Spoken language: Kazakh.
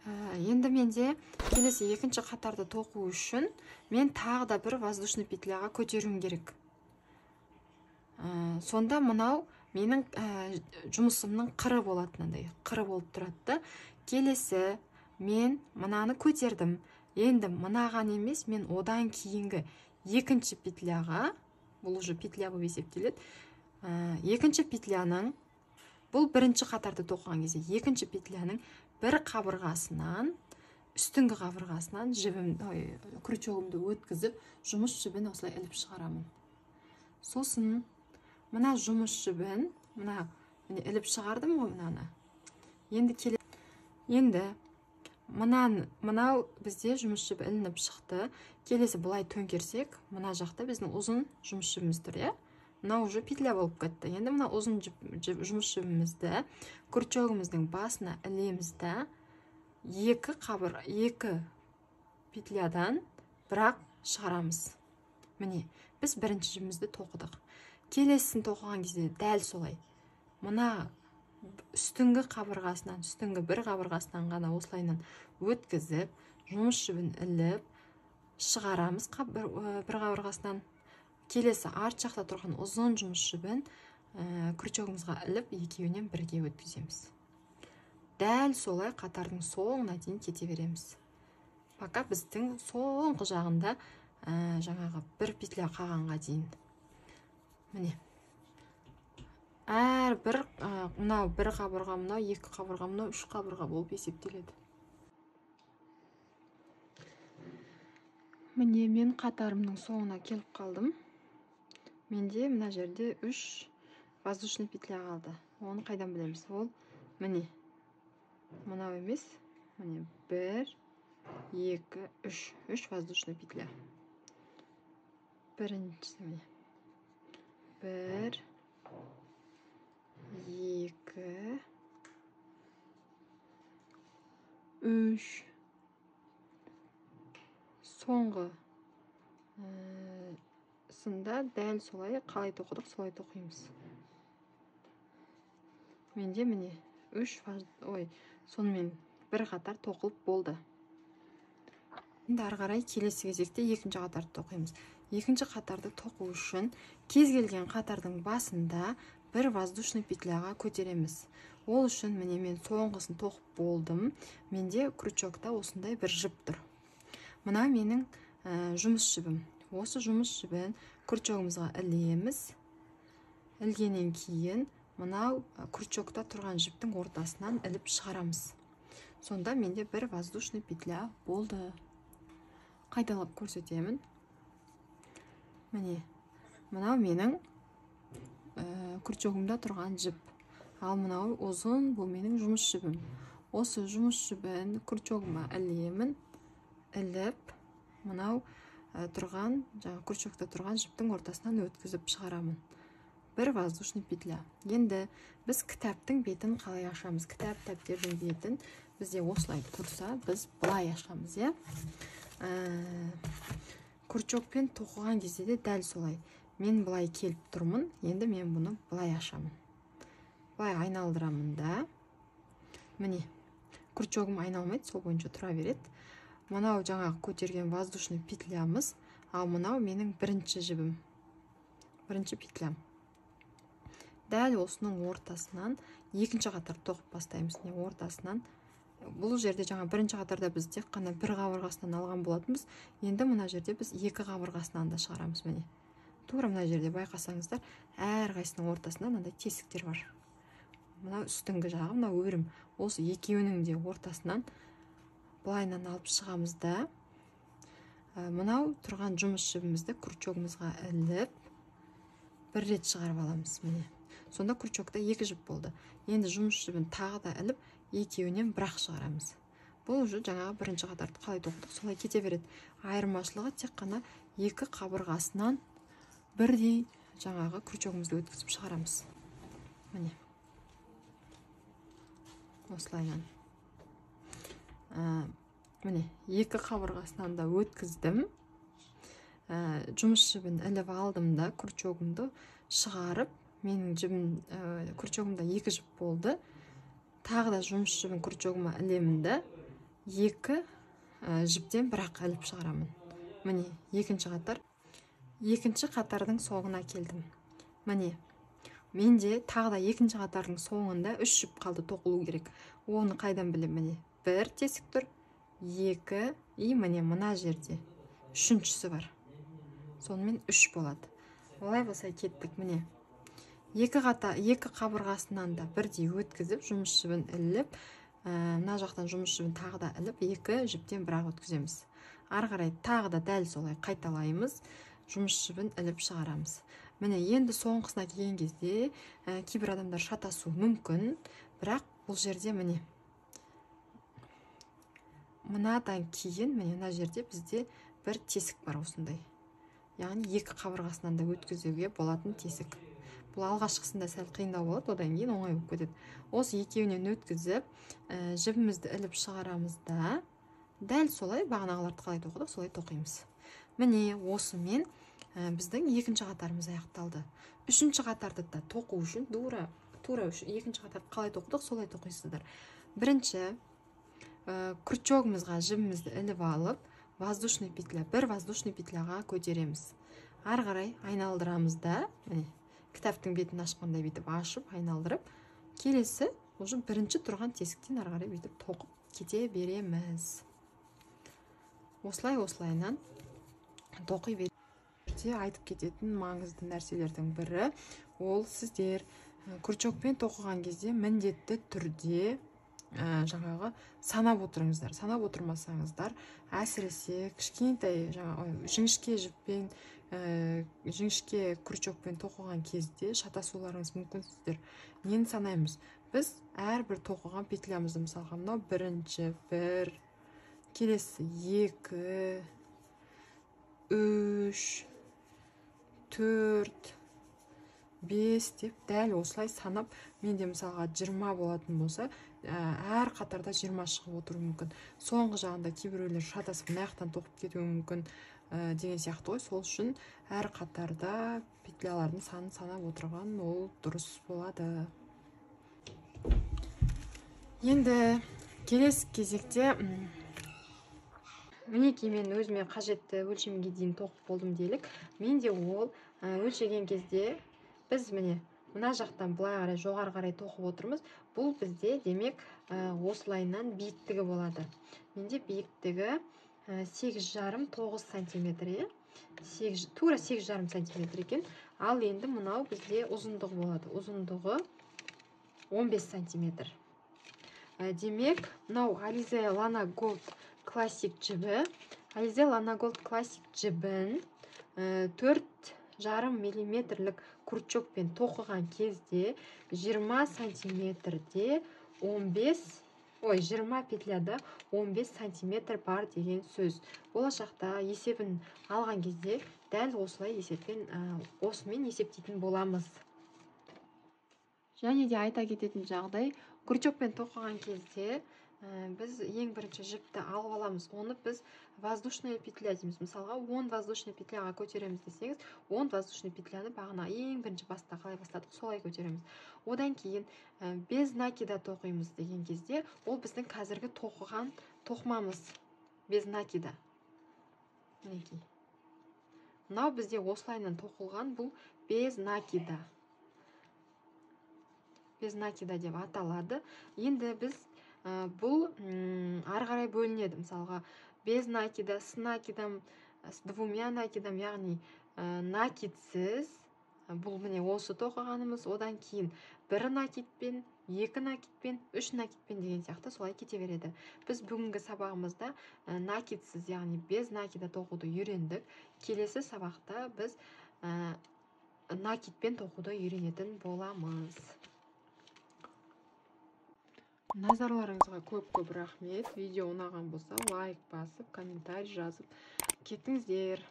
Енді менде келесі екінші қатарды тоқу үшін мен тағы да бір воздушный петляға көтеруім керек. Сонда мынау менің жұмысымның қыры болады, мынандай қыры болып тұрады да. Келесі мен мынаны көтердім. Енді мынаған емес, мен одан кейінгі екінші петляға, бұл уже петля болып есептеледі. Екінші петляның, бұл бірінші қатарды тоқыған кезде екінші петляның бір қабырғасынан, үстіңгі қабырғасынан жібім, ой, крючогымды өткізіп, жұмыс жібін осылай іліп шығарамын. Сосын мына жұмыс жібін, мына міне іліп шығардым ғой мынаны. Енді енді мынау бізде жұмыс жібі ілініп шықты. Келесі былай төңкерсек, мына жақта біздің ұзын жұмыс жібіміз тұр, иә? Мынау уже петля болып кетті. Енді мына ұзын жұмыс жібімізді крючогымыздың басына ілеміз да, екі петлядан бірақ шығарамыз. Міне, біз бірінші жібімізді тоқыдық. Келесісін тоқыған кезде дәл солай. Мына үстіңгі қабырғасынан, үстіңгі бір қабырғасынан ғана осылайынан өткізіп, жұмыс жібін іліп шығарамыз бір қабырғасынан. Келесі арт жақта тұрған ұзын жұмыс жібін крючогымызға іліп, екеуінен бірге өткіземіз. Дәл солай қатардың соңына дейін кете береміз. Пока біздің соңғы жағында жаңағы бір петля қалғанға дейін. Міне. Әрбір мынау бір қабырға, мынау екі қабырға, мынау үш қабырға болып есептеледі. Міне, мен қатарымның соңына келіп қалдым. Менде мына жерде 3 воздушный петля қалды. Оны қайдан білеміз? Ол міне. Мынау емес. Міне 1, 2, 3. 3 воздушный петля. Біріншісі міне. 1, 2, 3. Соңғы сында дәл солай қалай тоқыдық, солай тоқимыз. Менде міне 3, ой, сонымен бір қатар тоқылып болды. Енді ары қарай келесі кезекте екінші қатарды тоқимыз. Екінші қатарды тоқу үшін кез келген қатардың басында бір воздушный петляға көтереміз. Ол үшін міне мен соңғысын тоқып болдым. Менде крючокта осындай бір жіп тұр. Мына менің жұмыс жібім. Осы жұмыс жібін крючогымызға ілеміз. Ілгеннен кейін мынау крючокта тұрған жіптің ортасынан іліп шығарамыз. Сонда менде бір воздушный петля болды. Қайталап көрсетемін. Міне, мынау менің крючогымда тұрған жіп. Ал мынау ұзын, бұл менің жұмыс жібім. Осы жұмыс жібін крючогыма ілемін. Іліп, мынау тұрған, жаңа крючокта тұрған жіптің ортасынан өткізіп шығарамын. Бір воздушный петля. Енді біз кітаптың бетін қалай ашамыз? Кітап дәптердің бетін бізде осылай тұрса, біз былай ашамыз, иә? Крючокпен тоқыған кезде де дәл солай. Мен былай келіп тұрмын, енді мен бұны былай ашамын. Былай айналдырамын да. Міне, крючогым айналмайды, сол бойынша тұра береді. Мынау жаңағы көтерген воздушный петлямыз, ал мынау менің бірінші жібім, бірінші петлям. Дәл осының ортасынан екінші қатар тоқып бастаймыз. Міне, ортасынан. Бұл жерде жаңа бірінші қатарда біз тек қана бір қабырғасынан алған болатынбыз. Енді мына жерде біз екі қабырғасынан да шығарамыз. Міне, тура мына жерде байқасаңыздар, әрқайсысының ортасында мынандай тесіктер бар. Мынау үстіңгі жағы, мынау өрім. Осы екеуінің де ортасынан былайынан алып шығамыз да, мынау тұрған жұмыс жібімізді крючогымызға іліп бір рет шығарып аламыз. Міне, сонда крючокта екі жіп болды. Енді жұмыс жібін тағы да іліп, екеуінен бірақ шығарамыз. Бұл уже жаңағы бірінші қатарды қалай тоқыдық, солай кете береді. Айырмашылығы тек қана екі қабырғасынан бірдей жаңағы крючогымызды өткізіп шығарамыз. Міне, осылайынан. Міне, екі қабырғасынан да өткіздім. Жұмыс жібін іліп алдым да, крючогымды шығарып, менің жібім, крючогымда екі жіп болды. Тағы да жұмыс жібін крючогыма ілемін да, 2 жіптен бірақ іліп шығарамын. Міне, екінші қатар. Екінші қатардың соңына келдім. Міне, менде тағы да екінші қатардың соңында 3 жіп қалды тоқылу керек. Оны қайдан білемін? Міне, бір тесік тұр, 2, и міне мына жерде үшіншісі бар. Сонымен 3 болады. Олай болса кеттік. Міне, екі қабырғасынан да бірдей өткізіп, жұмыс жібін іліп, мына жақтан жұмыс жібін тағы да іліп, 2 жіптен бірақ өткіземіз. Ары қарай тағы да дәл солай қайталаймыз, жұмыс жібін іліп шығарамыз. Міне, енді соңғысына келген кезде кейбір адамдар шатасуы мүмкін, бірақ бұл жерде міне мынадан кейін міне мына жерде бізде бір тесік бар осындай. Яғни екі қабырғасынан да өткізуге болатын тесік. Бұл алғашқысында сәл қиындау болады, одан кейін оңай болып кетеді. Осы екеуінен өткізіп, жібімізді іліп шығарамыз да, дәл солай бағанағыларды қалай тоқыдық, солай тоқимыз. Міне, осымен біздің екінші қатарымыз аяқталды. Үшінші қатарды да тоқу үшін тура екінші қатарды қалай тоқыдық, солай тоқисыздар. Бірінші крючогымызға жібімізді іліп алып, воздушный петля, бір воздушный петляға көтереміз. Ары қарай айналдырамыз да, міне, кітаптың бетін ашқандай бүйтіп ашып, айналдырып, келесі уже бірінші тұрған тесіктен ары қарай бүйтіп тоқып кете береміз. Осылай осылайынан тоқи береміз. Айтып кететін маңызды нәрселердің бірі, ол сіздер крючокпен тоқыған кезде міндетті түрде жаңағы санап отырыңыздар. Санап отырмасаңыздар, әсіресе кішкентай жаңағы жіңішке жіппен, жіңішке крючокпен тоқыған кезде шатасуларыңыз мүмкін. Сіздер нені санаймыз? Біз әрбір тоқыған петлямызды, мысалға мынау бірінші, бір, келесі 2, 3, 4, 5 деп дәл осылай санап, менде мысалға 20 болатын болса, әр қатарда 20 шығып отыруы мүмкін. Соңғы жағында кейбіреулер шатасып мына жақтан тоқып кетуі мүмкін деген сияқты ғой. Сол үшін әр қатарда петлялардың санын санап отырған ол дұрыс болады. Енді келесі кезекте мінекей мен өзіме қажетті өлшемге дейін тоқып болдым делік. Менде ол өлшеген кезде біз міне мына жақтан былай қарай жоғары қарай тоқып отырмыз. Бұл бізде демек осылайынан биіктігі болады. Менде биіктігі 8,5-9 сантиметр, тура 8,5 сантиметр екен. Ал енді мынау бізде ұзындығы болады. Ұзындығы 15 сантиметр. Демек, мынау Alize Lana Gold Classic жібі. Alize Lana Gold Classic жібін 4,5 миллиметрлік крючокпен тоқыған кезде 20 сантиметрде 20 петляда 15 сантиметр бар деген сөз. Болашақта есебін алған кезде дәл осылай есеппен, осымен есептейтін боламыз. Және де айта кететін жағдай, крючокпен тоқыған кезде біз ең бірінші жіпті алып аламыз. Оны біз воздушная петля дейміз. Мысалға 10 воздушный петляға көтереміз десеңіз, 10 воздушный петляны бағана ең бірінші баста қалай бастадық, солай көтереміз. Одан кейін без накида тоқимыз деген кезде, ол біздің қазіргі тоқыған тоқымамыз без накида. Мінекей. Мынау бізде осылайынан тоқылған, бұл без накида. Без накида деп аталады. Енді біз бұл ары қарай бөлінеді. Мысалға, без накида, с накидом, с двумя накидом, яғни накидсіз, бұл міне осы тоқығанымыз, одан кейін бір накидпен, екі накидпен, үш накидпен деген сияқты солай кете береді. Біз бүгінгі сабағымызда накидсіз, яғни без накида тоқуды үйрендік. Келесі сабақта біз накидпен тоқуды үйренетін боламыз. Назарларыңызға көп-көп рахмет. Видео ұнаған болса, лайк басып, комментарий жазып кетіңіздер.